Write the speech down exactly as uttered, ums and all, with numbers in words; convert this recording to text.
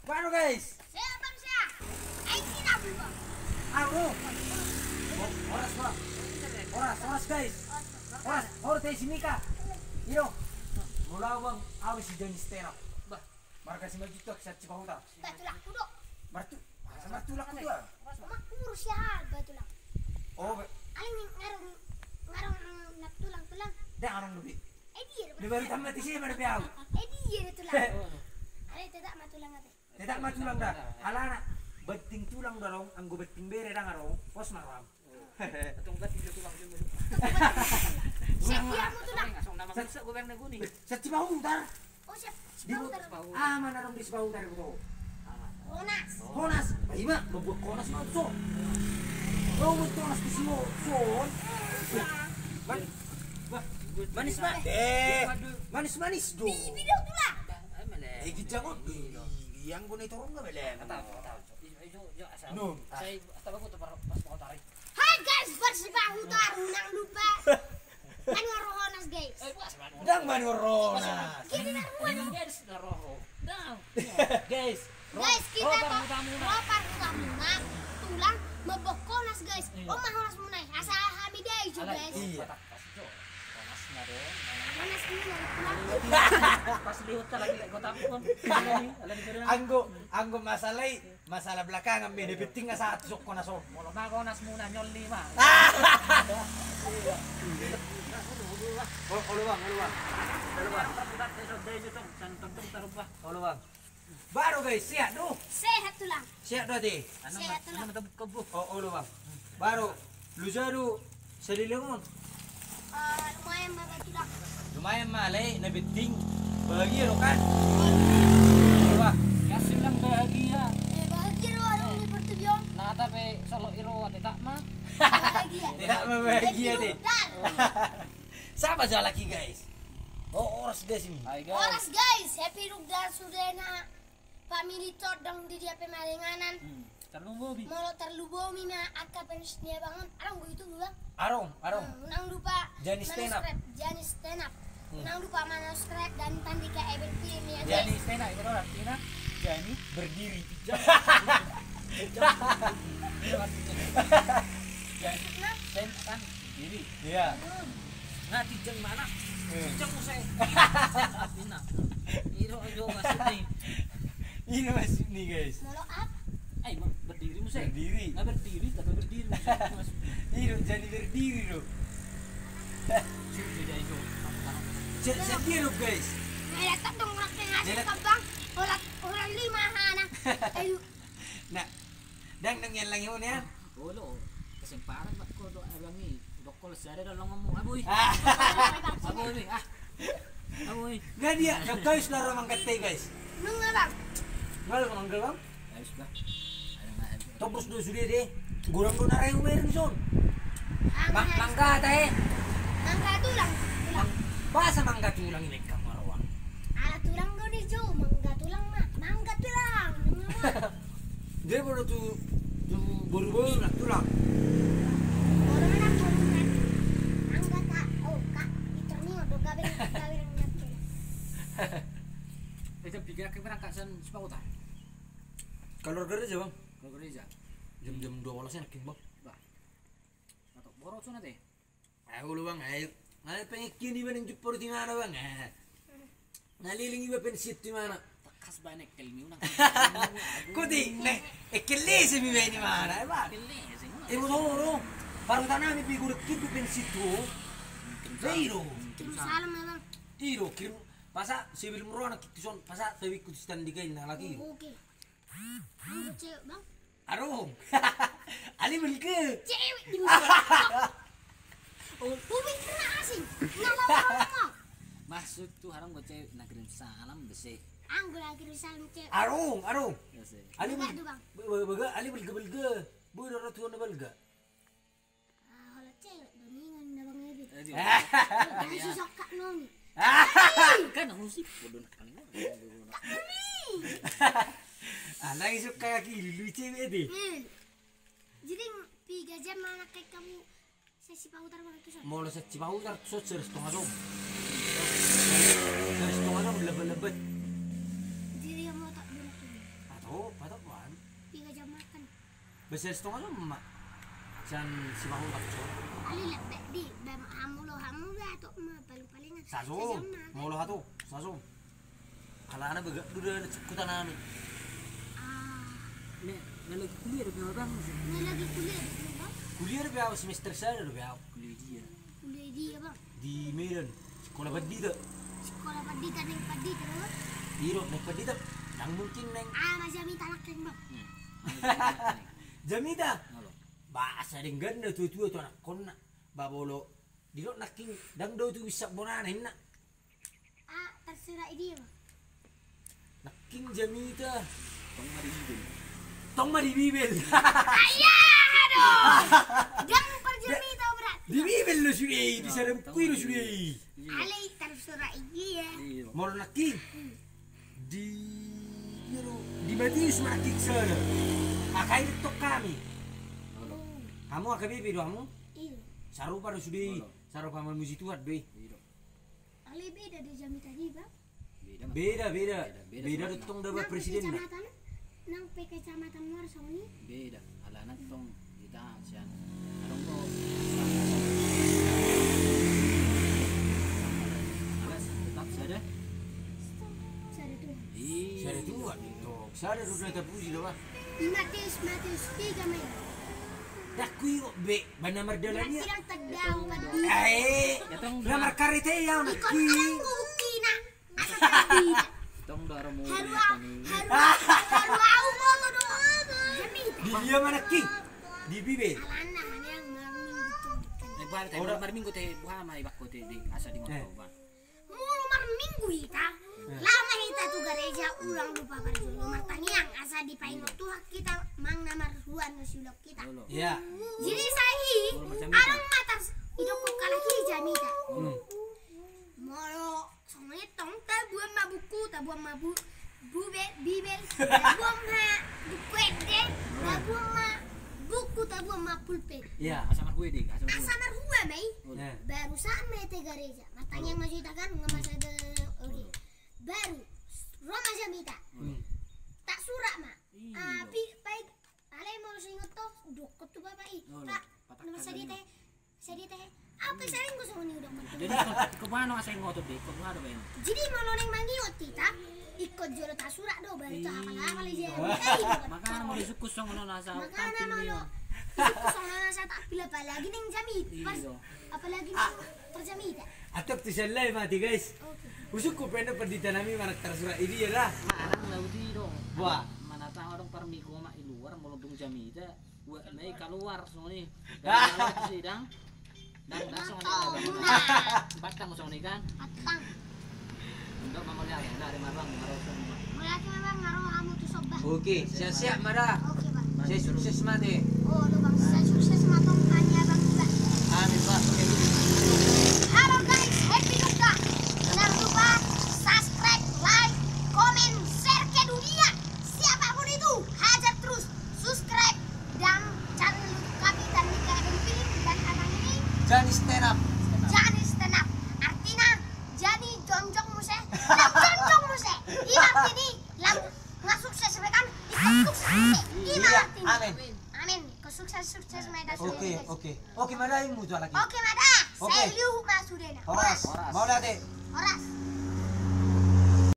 Baru guys. Sehat bang sehat. Ayo kita buka. Aku. Horas bang. Horas, horas guys. Horas, horas guys ini kak. Iyo. Mula bang, aku si Johnny Sterap. Bah. Marga si Majuto, si Cipahutar. Batu laku do. Martu, masa martu laku do. Mak kurus ya, batu laku. Oh, be- Ayo ngarung, ngarung nak tulang-tulang. Dah ngarung lebih. Eh dia. Dia baru tamat S M A ada piau. Eh dia tulang. Ayo tidak mah tulang ate. Tidak mah tulang dah. Alana betting tulang dah dong, anggo betting bere dah ngarung. Pos maram. Tong ganti dia tulang dia. Setia mu tulang. Langsung nama bisa gue bang neguni. Sati bau ntar. Oh siap. Di Cipahutar. Ah mana dong di Cipahutar itu. Honas. Honas. Ima membuat honas mau so. Kau mau honas di sini son. Manis, manis, eh, manis, manis dong. Di video tulang. Eh, gijangot. Yang gue nih turun nggak beleng. Nun. Hai guys, bersibahu taruh nang lupa. Manuar honas guys. Dang manuar honas. Gini na ruan. Guys, kita to ropar utamuna tulang mebok honas guys. Oma honas munai. Asa hami dai jo guys. Iya. Honas munai tulang. Pas liwat lagi lek kota pun. Anggo, anggo masalah i. Masalah belakangan be, penting nga satu sok kona so. Molo mago nas muna nyol lima. Olo bang, olo bang. Olo bang. Baru guys, sehat do. Sehat tulang. Sehat do ate. Sehat tulang. Olo bang. Baru. Lu jadu salilingon. Lumayan ma batu dah. Lumayan ma alai na penting bahagia lo kan. Wah. Kasih bilang bahagia. Eh bahagia lo adong di pertujuan. Nah tapi solo iro ate tak ma. Bahagia. Tidak ma bahagia deh. Sama aja lagi guys. Oh oras guys ini. Oras guys, happy rugdan sudena. Pamili todong di dia pemaringanan. Tarlubomi. Molo tarlubomi ma angka fans ni abangan. Arong go itu bang. Arong, arong. Unang lupa. Jani stand up. Jani stand up. Unang lupa mana subscribe dan tandika ebet film ya guys. Jani stand up itu artinya Jani berdiri. Jani stand up kan berdiri. Iya. Nah, tijang mana? Tijang muse. Ina. Ino ino maksudnya. Ino maksudnya guys. Molo up. Ai bang berdiri muse. Berdiri. Nah berdiri tapi berdiri muse. Ino jadi berdiri lo. Sudah jadi lo. Sedih lo guys. Nah ya tak dong rakyat ngasih kembang. Orang orang lima anak. Ayo. Nah. Dang dang yang lagi ya. Olo, kesemparan pak ko do abang i. Dokol sada do longomu abui. Abui ah. Abui. Gak dia, gak guys lah orang mangkat teh guys. Nung abang. Ngal manggal bang. Guys bang. Tobus do sudah deh. Gurang do narai uber son. Mangga teh. Mangga tulang. Bahasa mangga tulang ini kamu rawang. Ala tulang kau di jauh mangga tulang mak mangga tulang. Dia bodo tu tu boru-boru nak tulang. Boru mana boru kan? Angga tak oh kak itu ni udah gawe gawe nak tulang. Itu pikir aku berangkat sen sepuluh tak. Kalau kerja bang? Kalau kerja. Jam-jam dua belas enak bang. Bah. Atau boros nanti. Ayo lu bang, ayo. Ayo pengen kini bang jumpa di mana bang? Naliling iba pensiun di mana? Takas banyak kali ni unang. Kuti, ne, ekele sih mi bang di mana, eh bang? Ekele sih. Eh mau tahu dong. Baru tanah mi pigur kitu pensiun tu. Biro. Kirim salam ya bang. Iro kirim pasa sebelum rona kitu son pasa tapi ikut stand di kain lagi. Oke. Anggo cewek bang. Arung. Ali belge. Cewek di musim. Oh, bumi kena asing. Nggak mau. Maksud tuh harang gue cewek nakirim salam besi. Anggo nakirim salam cewek. Arung, arung. Ali belge. Bega, ali belge belge. Bu doro tuan belge. Hola cewek doningan na bang ebe. Tapi susah kak noni. Kan musik bodoh nak kan. Kak noni. Anak isuk kaki lulu cewek ebe. Jadi piga jam anak kayak kamu sesi pautar waktu sana. Mau sesi pautar so seres tengah jam. Seres tengah jam lebat-lebat. Jadi yang mau tak boleh tuh. Basa setengah jam ma. Sian Simahuta. Alai lambek di, ba, hamu lo, hamu lo, atau ma paling-palingan. Sasam. Sasam ma. Molo hatu, sasam. Alana bagak do da cukkutan nami. Ah. Ne, ne lagi kuliah dope au, Bang. Ne lagi kuliah dope au, Bang. Kuliah dope au, semester sada dope au. Kuliah dia. Kuliah dia, Bang. Di Medan. Sikola pandita. Sikola pandita, naeng pandita do, Bang. Iro, naeng pandita. Ndang mungkin naeng. Ah, masih minta anak, Bang. Hmm. Jamita. Halo. Basa denggan na tua-tua tu anakkonna. Ba molo didok nangkin ndang do tu bisa bonana inna. Ah, terserah i dia, Bang. Nangkin jamita. Tong ma di Bibel. Tong ma di Bibel. Iya, aduh. Ndang parjamita berarti. Di Bibel do sude i, di sada buku i do sude i. Alai terserah i dia. Molo nangkin. Hmm. Di, di Matius ma nangkin sada. Angka i dohot hami. Oh. Hamu angka B P do hamu? Iya. Sarupa do sude i. Sarupa mamuji Tuhan do i. Alai beda di jamita i, Bang. Beda, beda. Beda, beda. Beda do tong daba presiden na. Nang pe kecamatan, nang pe kecamatan muar songon i. Beda. Alana tong di tangan sian. Adong do. Alas tetap sada. Sada Tuhan. Iya. Sada Tuhan. Sada do na tapuji do, Bang. Di Matius, Matius tiga ma i. Ndang huingot be, ba na mardalan ia. Ndang tanda au, Bang. Eh, na markareta ia, Bang. Ikon tanggo buktina. Asa tanda. Tong do haru mulu. Haru au, haru au molo do. Di dia ma nangkin? Di Bibel. Alana, hanya marminggu tu. Eh, buha, marminggu te, buha ma ibakko te, di, asa di motor, Bang. Molo marminggu hita, laho ma hita tu gareja, ulang lupa parjolo martangiang, asa dipaingot Tuhan hita, manang na marhua na siulahon hita. Iya. Jadi sai, adong ma tar, idok halak i jamita. Hmm. Molo songon i tong, tabuan ma buku, tabuan ma bu-, Bube-, Bibel, tabuan ma buku ende, tabuan ma buku, tabuan ma pulpen. Iya. Asa marhua i, asa marhua. Asa marhua ma i. Iya. Baru sahat ma hita gareja. Martangiang ma jo hita kan, nunga ma sada, oke. Baru ro ma jamita. Hmm. Tasurak ma. Iya. Api, pai, alai molo so ingot ho, dokkon tu bapa i. Pak, nomor sada te. Sada te, au pe sering gue songon i udok. Jadi, ikon, ikon mana asa ingot be, ikon mana be? Jadi, molo naeng mangingot hita, ikon jolo tasurak do, baru tong hapal-hapal i. Makana molo isungkun songon on asa tampil, molo isungkun songon on asa tampil, apalagi naeng jamita. Apalagi naeng parjamita. Atap tu sian lae mati, guys. Oke. Usungkun pe na pandita nami manang tarsurak i dia lah. Manang lauti do. Buah. Manatang adong parminggu ma i luar, molo dung jamita. Buat na i kaluar songon i. Dari kaluar tu sidang. Ndang, ndang songon i. Patang songon i kan. Patang. Ndang mamoli aja, ndang ada marwang, marwang songon i. Mauliate ma, Bang, nga ro hamu tu Somba. Oke, sehat-sehat ma da. Oke, Bang. Sai sukses ma te. Oh, aduh, Bang, sai sukses ma tong hami, Bang, juga. Amin, Bang. Halo, guys, happy Nukka. Jangan lupa subscribe, like, komen, share ke dunia. Siapapun itu, hajar terus. Subscribe dan channel YouTube kami dan Nukka F M Film dan abang ini Jani Stand Up. Jani Stand Up. Artina, Jani jongjong muse. Nah, jongjong muse. Ima artina, lam, nga sukses be kan, ikon sukses muse. Ima artina. Amin. Amin. Ikon sukses, sukses ma hita. Oke, oke. Oke, ma da, imu tu halak i. Oke, ma da. Oke. Sai liuhut ma sudena. Horas. Horas. Mauliate. Horas.